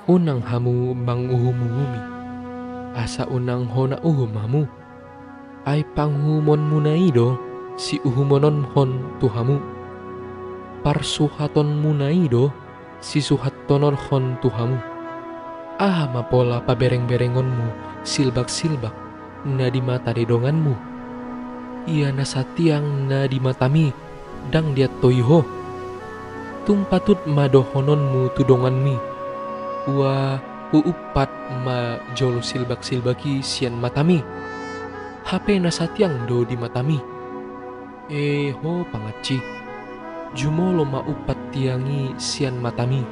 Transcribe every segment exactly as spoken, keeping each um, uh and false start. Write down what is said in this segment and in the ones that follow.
Unang hamu manguhum-uhumi, asa unang hona uhum hamu. Ai panguhumonmuna i do siuhumononkon tu hamu, parsuhatonmuna i do sisuhathononkon tu hamu. Aha ma pola pabereng-berengonmu silbak-silbak na di mata ni donganmu? Ia na satiang na di matami ndang diantoi ho. Tung patut ma dohononmu tu donganmi: Ua huumpat ma jolo silbak-silbak i sian matami, hape na satiang do di matami. E ho pangansi, jumolo ma umpat tiang i sian matami,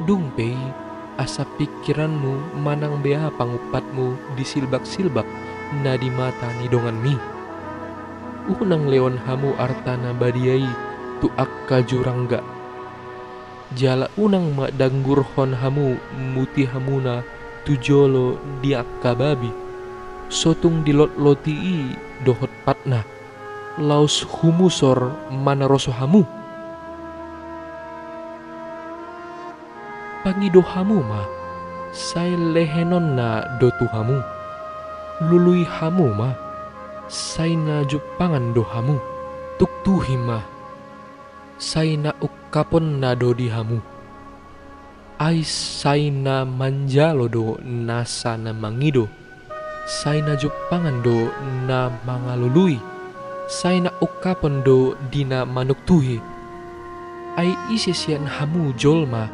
dung pe i asa pingkiranmu manang bea pangumpatmu di silbak-silbak na di mata ni donganmi. Unang lehon hamu arta na badia i tu angka jurangga. Jala unang ma danggurhon hamu mutihamuna tu jolo di angka babi, so tung dilotloti i dohot patna, laos humusor manaroso hamu. Pangido hamu ma, sai lehenonna do tu hamu. Lului hamu ma, sai na jumpangan do hamu. Tuktuhi ma, sai na ungkaponna do di hamu. Ai sai na manjalo do nasa na mangido, sai na jumpangan do na mangalului, sai na ungkapon do di na manuktuhi. Ai ise sian hamu jolma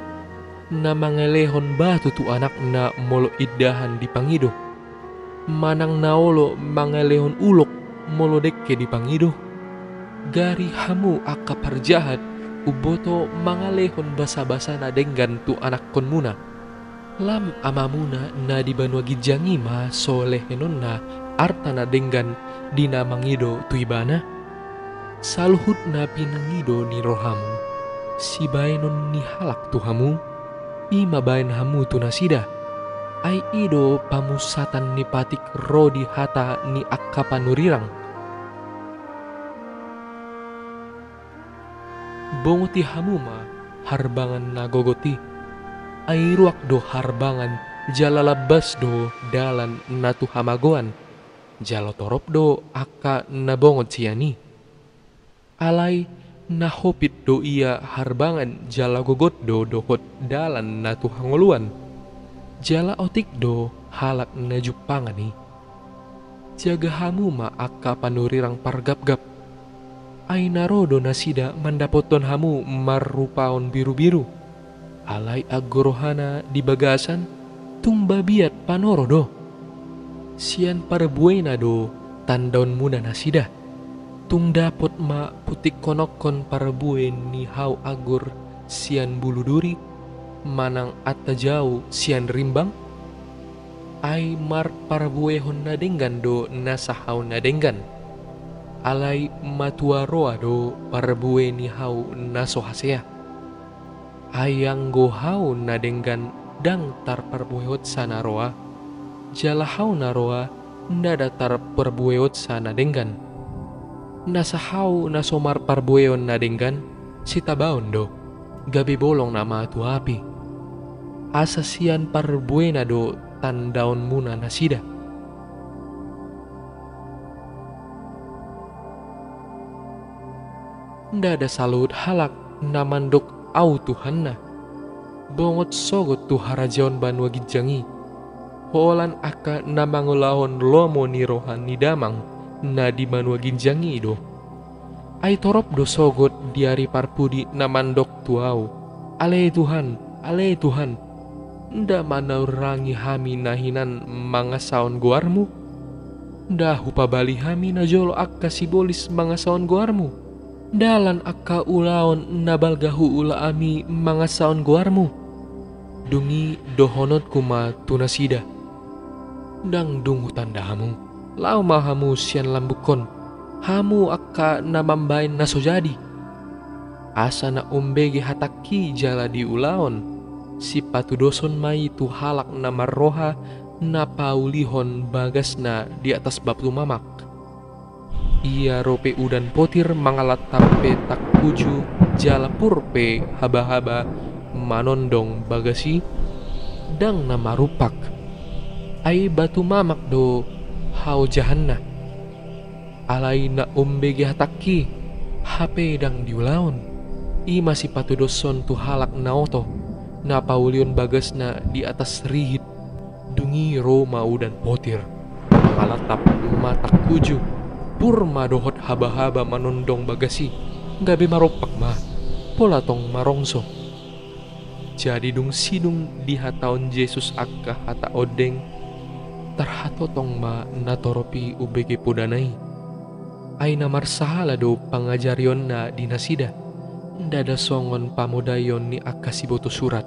na mangalehon batu tu anakna molo indahan dipangido, manang na olo mangalehon ulok molo dengke dipangido? Gari hamu angka parjahat, umboto mangalehon basa-basa na denggan tu anakkonmuna. Lam Amamuna na di banua ginjang i ma so lehenonna arta na denggan di na mangido tu ibana? Saluhut na pinangido ni rohamu, sibaenon ni halak tu hamu, i ma baen hamu tu nasida. Ai i do pamusatan ni patik ro di hata ni angka panurirang. Bongoti hamu ma harbangan na gogot i. Ai ruak do harbangan jala lambas do dalan na tu hamagoan, jala torop do angka na bongot sian i. Alai na hopit do ia harbangan jala gogot do dohot dalan na tu hangoluan, jala otik do halak na jumpangan i. Jaga hamu ma angka panurirang pargapgap. Ai na ro do nasida mandapothon hamu marrupaon birubiru. Alai anggo rohana di bagasan, tung babiat panoro do. Sian parbuena do tandaonmuna nasida. Tung dapot ma putikkononhon parbue ni hau anggur sian bulu duri, manang antajau sian rimbang? Ai marparbuehon na denggan do nasa hau na denggan. Alai matua roa do parbue ni hau na so hasea. Ai anggo hau na denggan ndang tarparbuehonsa na roa, jala hau na roa ndada tarparbuehonsa na denggan. Nasa hau na so marparbuehon na denggan, sitabaon do, gabe bolong nama tu api. Asa sian parbuena do tandaonmuna nasida. Ndada saluhut halak na mandok Au Tuhanna, bongot sogot tu harajaon banua ginjang i. Holan angka na mangulahon lomo ni roha ni Damang na di banua ginjang i do. Ai torop do sogot di ari parpudi na mandok tu Au: Ale Tuhan, ale Tuhan, nda manarurangi hami na hinan mangasahon goarmu? Nda hupabali hami najolo angka sibolis mangasahon goarmu? Nda lan angka ulaon na balga huula hami mangasahon goarmu? Dung i dohononku ma tu nasida: Ndang dung hutanda hamu. Laho ma hamu sian lambungkon, hamu angka na mambaen na so jadi. Asa na umbege hatangki jala diulahon, sipatudoson ma i tu halak na marroha na paulihon bagasna di atas batu mamak. Ia ro pe udan potir mangalantap pe tangkuju jala pur pe habahaba manondong bagas i, ndang na marumpak. Ai batu mamak do haojahanna. Alai na umbege hatangki, hape ndang diulahon. I ma sipatudoshon tu halak na oto, na paulihon bagasna di atas rihit. Dung i ro ma udan potir. Mangalantap ma tangkuju, pur ma dohot habahaba manondong bagas i, gabe marompak ma, pola tong marongso. Jadi dung sidung dihatahon Jesus angka hata ondeng, tarhatotong ma natorop i umbege podana i. Ai na marsahala do pangajarionna di nasida, ndada songon pamodaion ni angka siboto surat.